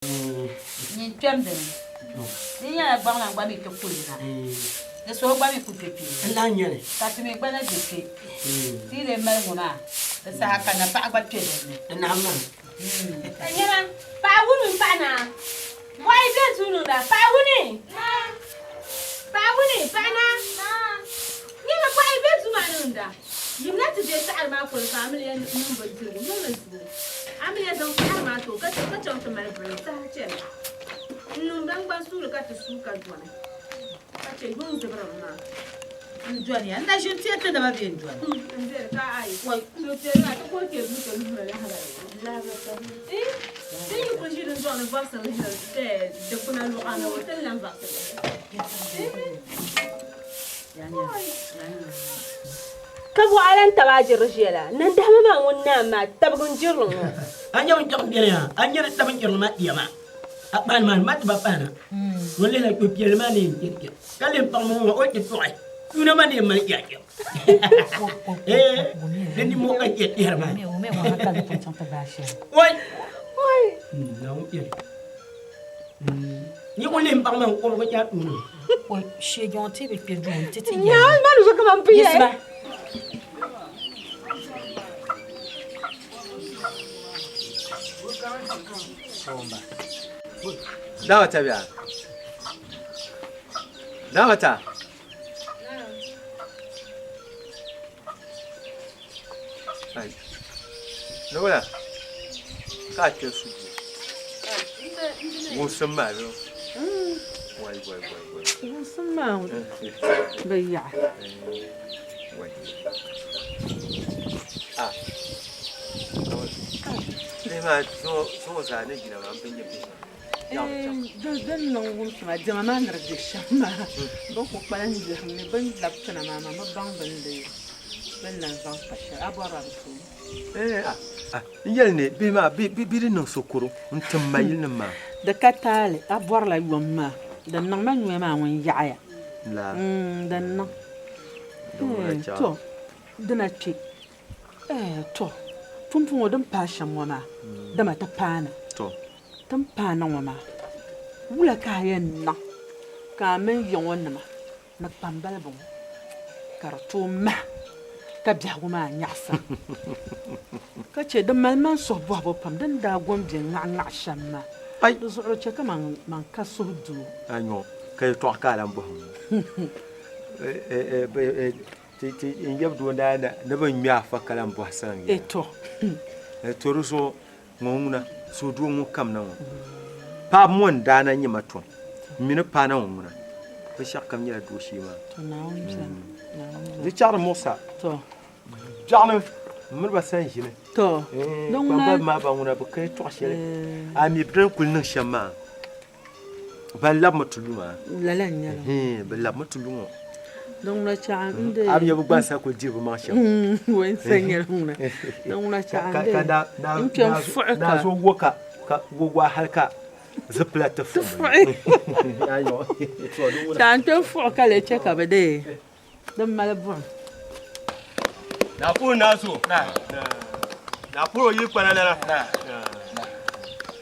Nyin kpɛm dini. Di nyɛla gbaŋlan gba mi ti kuli na. Di suhu gba mi ku kpe kpe. N lahi nyɛli. Ka ti mi gba na be kpe. Ti yi lee mali ŋɔ maa, di saha ka napaɣa gba kpe din ni. Di naɣim maa. Ka nyɛma, paɣa wuni m-paɣi naa. Bɔhi be duu niŋda, paɣa wuni! Paɣa wuni, paɣa naa. Nyɛma, bɔhi be duu maa niŋda. Yimina ti deei saɣiri maa koli ka amiliya niŋ bindirigu niŋ li duu. Amiliya zaŋ saɣiri maa ti o ka chaŋ ti mali biri saha chɛli. N-niŋ biŋgbani suuli ka ti suui ka dɔni ka chɛ yuŋ zibirim maa. N dɔniya, n na ʒi n-teei ti naba bee n dɔni? N diri ka ayi suhupiɛlli maa ti kuli kpe duu ti lihiri lahibali ŋɔ. Ti yi kuli ʒi dinzuɣu ni vaɣisi lihiri dikpuna luɣa ni ti ni lan vaɣisi lihiri. Ka buɣa lan tab a jiri ʒiya la, nandahima maa ŋun naai maa tabigi n-jirili ŋɔ. A nya binkpɛɣu m-beni yaa, a nya di tab n-jirili maa iya maa, a kpaani maa ni ma ti ba kpaana. O lihila kpe piɛlli maa ni yɛn kpɛri kpɛm, ka lihi paɣ ŋɔ ŋɔ o ni ti tuɣi tuuna maa ni yɛn mali iya kpɛm. Ee, di nimmoo ka n yɛn kpɛhiri maa. Wai! Naawuni kpɛri. Ni o lihi paɣ maa n-kɔbigi nyaa tuuni. Oi, shee jɔŋ ti bi kpe duu nti ti Nyaa yɛli. ma ni zo kaman puyɛ. Yiɣisima. Dawata bia. Dawata. Ai. Nobala. Ka a kpɛ su duu. Wumsim maa bɛ. Wai wai wai wai. Wumsim maa bi yaɣi. Wai. Ah. Bihi maa zuŋɔ zaa ni jina maa m bi nya bihi maa. Din niŋ wumsi maa diɛma maa ni di be shɛm maa bɛ ku kpalim biɛhim ni bɛ ni labi ti na maa maa bi baŋ bɛ ni lan zaŋ kpa shɛli. A bɔrila bɛ tooni? N yɛli ni bihi maa bɛ di niŋ sokoro n-tim ma yilinim maa. Di ka taali, a bɔrila yom maa. Din niŋ ma nyoya maa ŋun yaɣiya. Din niŋ. Tɔ! Dina kpe. Ɛɛh tɔ! Pumpɔŋɔ din paai shɛm ŋɔ maa, dama ti paani. Ti ni paai na ŋɔ maa, wula ka a yɛn niŋ ka a mini ya ŋɔ nima ni kpambaliba ŋɔ ka di tooi mahi ka biɛhigu maa nyaɣisa? Ka chɛ di mali man suhu bɔhibu pam di ni daa gom bɛ ŋaɣiŋaɣi shɛm maa. Di zuɣu di chɛ ka man ka suhudoo. Anyɔ, ka yɛtɔɣa ka a lan bɔhim ŋɔ. Ti n yab doo daa na ni bɛ ŋme afa ka lan bɔhi salim yɛla. To. To di zuɣu ŋɔ ŋuna suhudoo ŋun kam na ŋɔ paɣaba ŋɔ n daa na nyɛ ma tom m mi ni paai na ŋɔ ŋuna binshɛɣu kam nyɛla dooshee maa. Di chaɣiri muɣisa biɛɣuni m mini ba sani ʒini kpambaliba maa ba ŋuna bɛ ka yɛtɔɣ shɛli a mi bɛ ni kuli niŋ shɛm maa Ban labimi ti lu maa. Lala n-nyɛ li. Hii, bɛ labimi ti lu ŋɔ. Din ŋuna chaɣa n-de. A bi nya bɛ gba n-sa kuli diri bɛ maŋ shɛm. Wai n-sa nyɛ li ŋuna. Din ŋuna chaɣa n-de. N kpe n-fuɣi ka. Naa zo wo ka, ka wo waa hali ka zipila ti fuɣi. Ti fuɣi. Chaɣa n-kpe n-fuɣi ka lee che ka bɛ dee din mali buɣim. Naa puhi naa so. Naa puhi o yili kpana lana.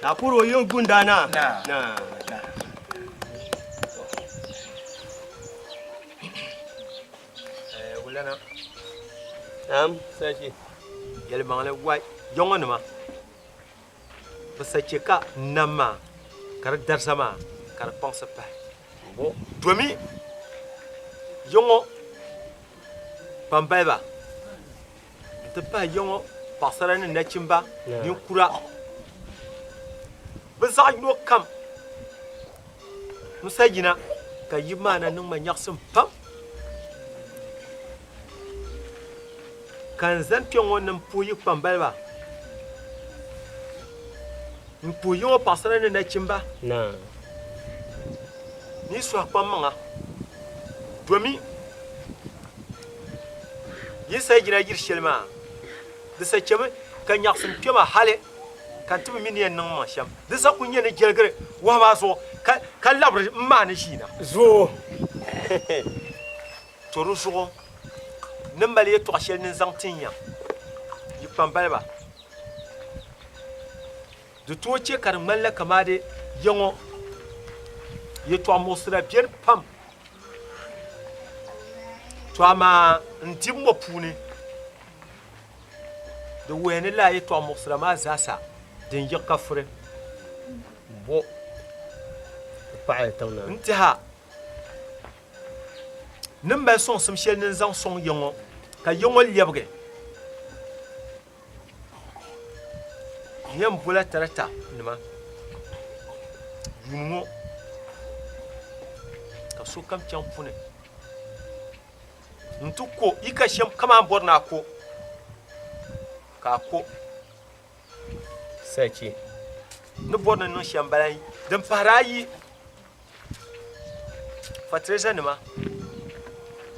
Naa puhi o yiŋ gundaa naa. Wulana. Naam, sachi. Yɛlimaŋli wai yɔŋɔ nima bi sa chɛ ka nam maa ka di darisa maa ka di kpaŋsi pahi. Domi yiŋɔ kpambaliba nti pahi yiŋɔ paɣisara ni nachimba ninkura bɛ zaɣ yino kam n-sa yina ka yibu maa na niŋ ma nyaɣisim pam. Ka n zani kpe ŋɔ ni m-puhi yi kpambaliba, m-puhi yiŋɔ paɣisara ni nachimba ni yi suhi kpaŋmaŋa, domi yi ni sa yina yiri shɛli maa, di sa chɛmi ka nyaɣisim kpe ma hali ka n ti bi mi ni yɛn niŋ m maŋ shɛm. Di sa kul nyɛ ni jɛligiri wahu maa zuɣu ka labiri m maani ʒiina. Zuɣu. To di zuɣu ni mali yɛtɔɣ shɛli ni n zaŋ tin ya, yi kpambaliba. Di tooi chɛ ka di ŋmanila kamaadi ya ŋɔ yɛtɔɣ muɣisira beni pam. To amaa n dibu ŋɔ puuni, di wuhiya ni lala yɛtɔɣ muɣisira maa zaasa din yiɣi ka furi. Bo paɣaya tiŋ naa. N tɛha ni mali sɔŋsim shɛli ni n zaŋ sɔŋ ya ŋɔ ka ya ŋɔ lɛbigi. N yɛn bola tarata nima yuuni ŋɔ ka sokam chaŋ puni n-ti ko yi ka shɛm kaman bɔri ni a ko ka a ko. Sachi. Ni bɔri ni niŋ shɛm bala din pahiri ayi fatireza nima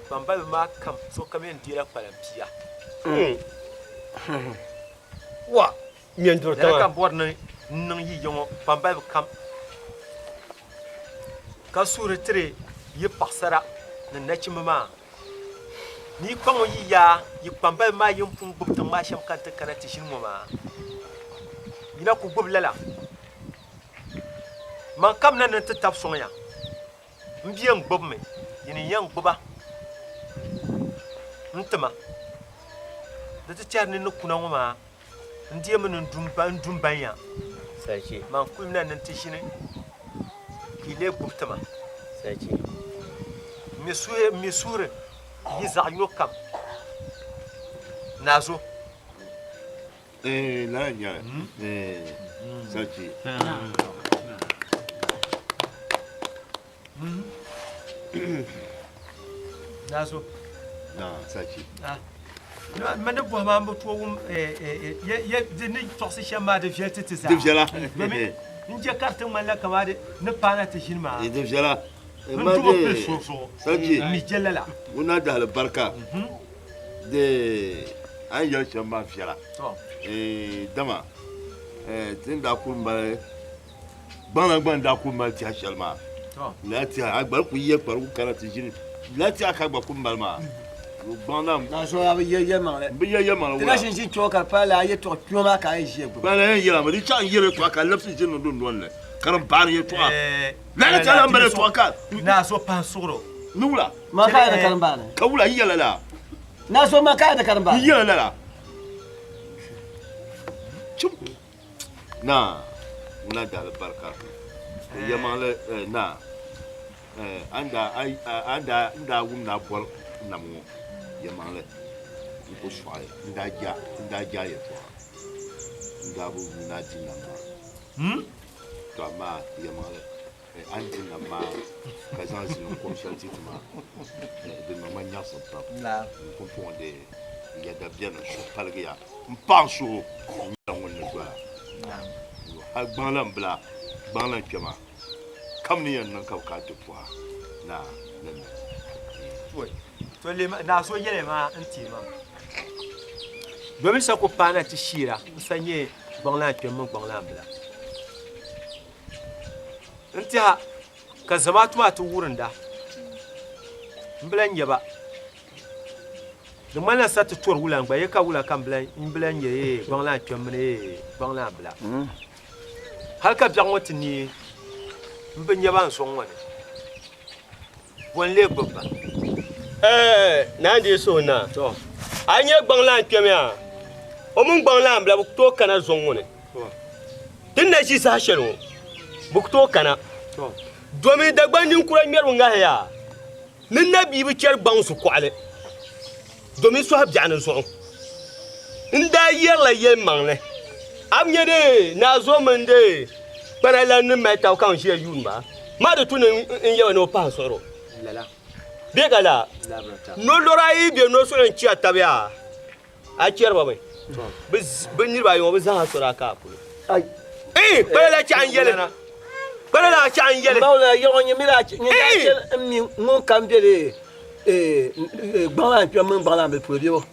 kpambaliba maa kam sokam yɛn deela kpalan pia. Wa ŋmɛ n duri Lala tiŋa. ka n bɔri ni n niŋ yi ya ŋɔ kpambaliba kam ka suhiri tiri yi paɣisara ni nachimba maa ni yi kpaŋ yi yaa yi kpambaliba maa yin pun gbubi tiŋ maa shɛm ka n ti kana ti ʒini ŋɔ maa yi na ku gbubi lala. Man kamina ni n ti tab sɔŋ ya, m bia n-gbubi mi, yini n-yɛn gbuba n-ti ma. Di ti tɛri ni n ni kuna ŋɔ maa, n deemi ni n du m-ban ya. Man kulimina ni n ti ʒini ka yi lee gbubi ti ma. M mi suhuri yi zaɣ yino kam, Nazo. Eh, lala n-nyɛ li. Eh, sachi. Nazo. Na, sachi. Ma ni bɔhi maa n bi tooi wum di ni tɔɣisi shɛm maa di viɛli ti ti zaa. Di viɛla. Domin n je ka di ti ŋmanila kamani ni paana ti ʒini maa. Di viɛla. N dubi pili so zuɣu. Sachi. N mi je lala. Ŋuna dahali barika. De a ni yɛli shɛm maa viɛla. Dama ti ni daa kuli mali gbaŋ gba ni daa kuli mali tiɛha shɛli maa lala tiɛha a gba kuli yɛ kparigu kana ti ʒini lala tiɛha ka gba kuli mali maa gbaŋ na na so a bi yɛ yɛlimaŋli bi yɛ yɛlimaŋli ti na ʒin ʒi kpɛ ka di pali a yɛtɔɣa kpɛ maa ka a yi ʒiya gbubi gbaŋ na yɛn yɛla mi di chaŋ yɛli yɛtɔɣa ka labisi ʒini niŋ dundɔŋ ni ka di baari yɛtɔɣa lala tiɛha la mali yɛtɔɣa ka naa so pahi suɣuro ni wula Ma ka ya di karimbaani. Ka wula yi yɛla lala? Na so ma ka ya di karimbaani. Yi yɛla lala? Chim. Naa, ŋuna daali barika. Yɛlimaŋli naa, a ni daa, a ni daa, n daa wum ni a bɔri nam ŋɔ yɛlimaŋli n ku sɔɣi n daa ja, n daa ja yɛtɔɣa. N daa bi wum ni a di nam maa. To amaa yɛlimaŋli. A ni di nam maa ka zaŋ zilim kom shɛli ti ti ma, di niŋ ma nyaɣisim pam. N pumpɔŋɔ dee yɛda beni, n suhu paligiya, m paɣ n suhu, n nyɛla ŋun ni doya. Hal gbaŋlan bila, gbaŋlan kpɛma kam ni yɛn niŋ ka bɛ ka a ti puhi a naa ni niŋ. To lee naa so yɛliya maa n-teei ma. Domin sa ku paana ti sheera n-sa nyɛ gbaŋlan kpɛm mini gbaŋlan bila. N tɛha ka zamaatu maa ti wurinda m bi lahi nya ba. Di ŋmanila n sa ti tɔri wula n-gba ye ka wula ka m bi lahi nya gbaŋlan kpɛm mini gbaŋlan bila. Hal ka biɛɣu ŋɔ ti neei m bi nya ba n zɔŋ ŋɔ ni. Bɔ n-lee gbubi ba? Ɛɛ, Naa n-deei suhu naa. A yi nya gbaŋlan kpɛm yaa, o mini gbaŋlan bila bɛ ku tooi kana zɔŋ ŋɔ ni. Ti ni na ʒi saha shɛli ŋɔ, bɛ ku tooi kana. Domin Dagbaŋ ninkura ŋmɛriba ŋahi yaa ni nabia bi chɛri gbaŋ zukuɣili domin sɔhi biɛɣuni zuɣu. N daa yɛrila yɛlimaŋli, a bi nya dee Naa Zo mini dee Kpana lan ni mali taba ka ŋun ʒiya yuuni ba maa di tu ni n yɛba ni o pahi n suɣiri o. Bee ka laa nolori ayi be no suɣili n-chɛ taba yaa? A chɛri ba mi? Bɛ niriba ayi ŋɔ bɛ zaa sɔri a ka a polo. Ee, kpala la chaɣ n-yɛli. Kpala la chaɣ n-yɛli. Mawula yɛɣu nyɛ miri a nyɛ daa chɛ n mi ŋun kam be di gbaŋ lan kpɛm mini gbaŋ lan bi polo bebo.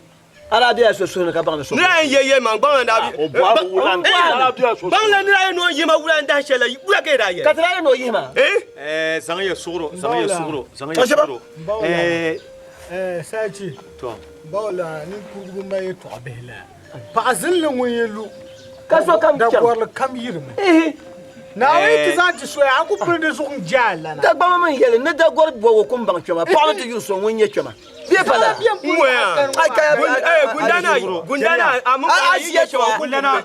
A daa bela so suhu ni ka baŋ ni so. Nira yɛn yɛ yɛli ma gbaŋ lan daa bi. Gbaŋ lan nira yɛn noo yihi ma wula n dahin shɛli la wula ka yi daa yɛli. Ka ti daa yɛn noo yihi ma. Eh, zaŋ ya suɣuro, zaŋ ya suɣuro, zaŋ ya suɣuro. Eh, Eh, Sachi. Bawla ninkurugu ma yɛtɔɣa bihi la. Paɣa zinli ŋun yi lu. Ka sokam chaŋ. Dagorili kam yirimi. Naawuni yi ti zaŋ ti soya, a ku pili di zuɣu n-je a lana. Dagbamba mi n-yɛli ni dagori bɔbigu ku m-baŋ kpɛma, paɣa ni ti yuri so ŋun nyɛ kpɛma. Bee pa lala? Gundana, gundana, a mun ka yi yɛltɔɣa.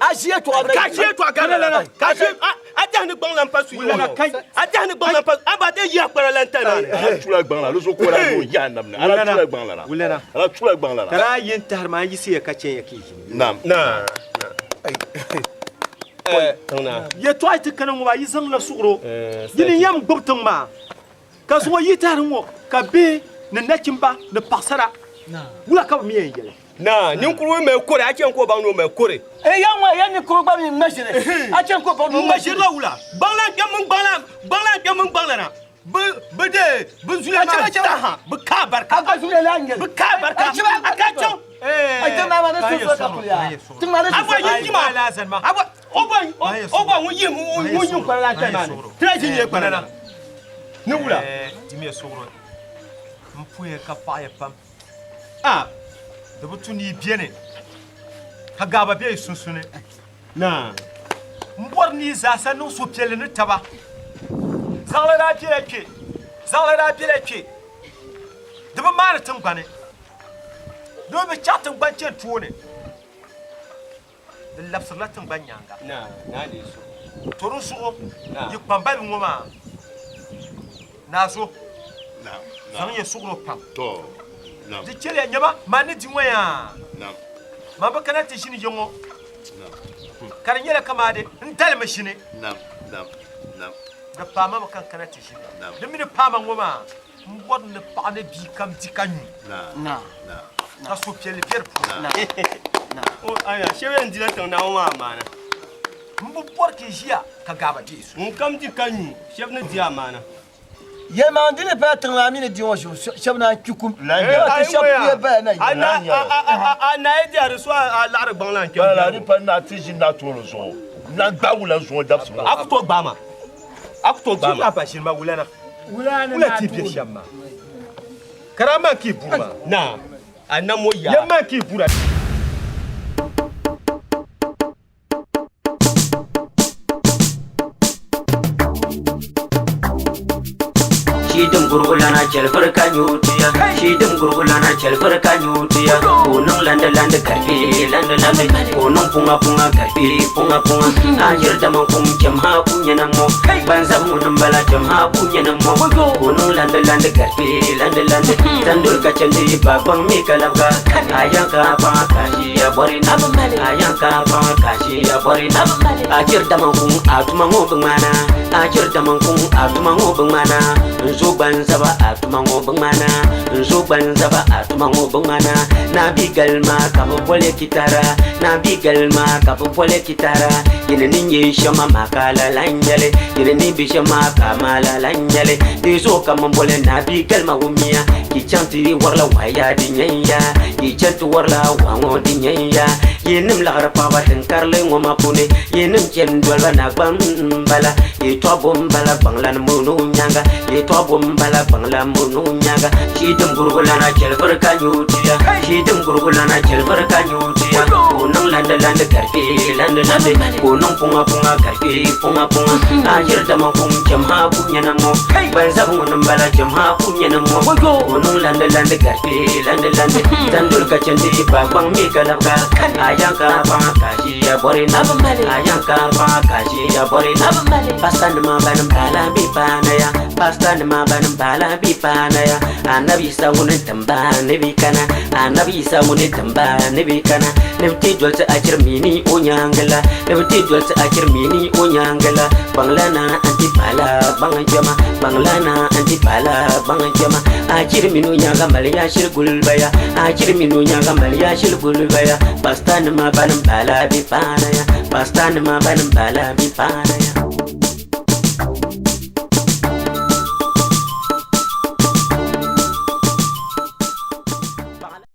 A ʒi yɛltɔɣa Ka ʒi yɛltɔɣa ka ka ʒi a dahi ni gbaŋ lan pa su yi a dahi ni gbaŋ lan pa a ba de yi akpara lan ta na. Ala tula gbaŋ la, luso ko la no ya nam na. Ala tula gbaŋ la na. Wulana. Ala tula gbaŋ la na. Tara yin tahiri maa yiɣisi ya ka chɛn ya ka yi ʒini. Naam. Na. Yɛltɔɣa yi ti kana ŋɔ maa yi zaŋla suɣuro yi ni yɛm gbubi tiŋ maa ka zuŋɔ yi tahiri ŋɔ ka bihi ni nachimba ni paɣasara wula ka bɛ mi yɛn yɛli. Na ninkurigu mali kore a chɛn ka o baŋ ni o mali kore. Ya ŋɔ ya ninkurigu gba mi ŋma ʒiri a chɛn ka o baŋ ni o ŋma ʒiri la wula gbaŋ lan kpɛm mini gbaŋ lan gbaŋ lan kpɛm mini gbaŋ lana bɛ bɛ de bɛ zuliya maa zaaha bɛ ka barika A gba zuliya la nyɛli. bɛ ka barika a ka chaŋ. Ai tiŋ maa ni sunsuuni ka kuli yaa. Tiŋ maa ni A bɔ sunsuuni. yi jima a bɔ o bɔ o bɔ ŋun yi ŋun yi kpana lan tali maa ni ti na ʒi nyɛ kpana na ni wula. Dimiya suɣuro n puya ka paɣaya pam. A di bi tu ni yi beni ka gaaba be yi sunsuuni. Na. N bɔri ni yi zaasa niŋ suhupiɛlli ni taba. Zaɣili daa bela kpe, zaɣili daa bela kpe. Di bi maani tiŋgbani. Di mi bi chaɣ tiŋgbani chani tooni. Di labisirila tiŋgbani nyaaŋa. Na, naa di so. To di zuɣu yi kpambaliba ŋɔ maa, Naa zo, zaŋ ya suɣuro pam. Di chɛliya nyama, man ni di ŋɔ yaa, man bi kana ti ʒini ya ŋɔ, ka di nyɛla kamaadi n dalimi ʒini. Di paai ma mi ka n kana ti ʒini. Di mi ni paai ma ŋɔ maa, m bɔri ni paɣa ni bia kam di ka nyu, ka suhupiɛlli be di puuni. Shɛba yɛn dila tiŋ Naawuni maa amaana. M bi bɔri ka yi ʒiya ka gaaba be yi suhu. Ŋunkam di ka nyu, shɛba ni di amaana. Yɛlimaŋli di ni pala tiŋ maa mi ni di ŋɔ shɛba naan kpi kum. Ti shɛba puya bala na yi. A naai di a di so a laɣiri gbaŋ lan kpɛm. Bala ni pa naa ti ʒini naa tooni zuɣu. N lan gbaai wula zuŋɔ dabisi ŋɔ. A ku tooi gbaai ma. A ku tooi gbaai ma. A ba ʒini ma wula na. Wula ti be shɛm maa. Ka daa man ka yi buri maa. Naa, a nam o yaa. Yɛm man ka yi bura. Shidim gurgulana chelfur ka nyutiya Shidim gurgulana chelfur ka nyutiya Kunung landa landa karfi landa landa Kunung punga punga karfi punga punga Ajir daman kum chem ha kunya namo Banza munum bala chem ha kunya namo Kunung landa landa karfi landa landa Tandur ka chandi babang mi kalabga Ayang ka pa kashi ya bori na Ayang ka pa kashi ya bori na Ajir daman kum atuma ngo bangmana Ajir daman kum atuma ngo bangmana Nzo gbanzaba atuma ŋɔ biŋmana Nzo gbanzaba atuma ŋɔ biŋmana Na bi galima ka bi boli kitara Na bi galima ka bi boli kitara Yini ni nyɛ shɛma ma ka lala n-nyɛli Yini ni bi shɛma ka ma lala n-nyɛli Di zuɣu ka man boli na bi galima wumiya Yi chaŋ ti warila waya di nyɛnya Yi chaŋ ti warila waa ŋɔ di nyɛnya Yinim laɣiri paɣaba tiŋkarili ŋɔ maa puuni Yinim chani doliba na gbaŋ m-bala Yɛltɔɣa bo m-bala gbaŋlan muni o nyaaŋa Yɛltɔɣa bo m-bala gbaŋlan muni o nyaaŋa Shiidim gurigulana chɛlifiri ka nyuutiya Shiidim gurigulana chɛlifiri ka nyuutiya Ka o niŋ landi landi karfi landi landi Ka o niŋ puŋa puŋa karfi puŋa puŋa A ʒiri dama kum chɛm ha ku nyɛna ŋɔ Ban zabi ŋuni m-bala chɛm ha ku nyɛna ŋɔ Ka o niŋ landi landi karfi landi landi Zandoli ka chɛndi ba gbaŋ mi ka labga A yanka paŋa ka ʒiya bɔri na A yanka paŋa ka ʒiya bɔri na Pasta nima bani bala bi paanaya Pasta nima bani bala bi paanaya Anabi Isa ŋuni timba ni bi kana Anabi Isa ŋuni timba ni bi kana Ni bi ti dolisi achiri mini o nyaaŋa la Ni bi ti dolisi achiri mini o nyaaŋa la Gbaŋlana n-ti pala gbaŋ jɛma Gbaŋlana n-ti pala gbaŋ jɛma Achiri mini o nyaaŋa mali ya shili gulibaya Achiri mini o nyaaŋa mali ya shili gulibaya Pasta nima bani bala bi paanaya Pasta nima bani bala bi paanaya.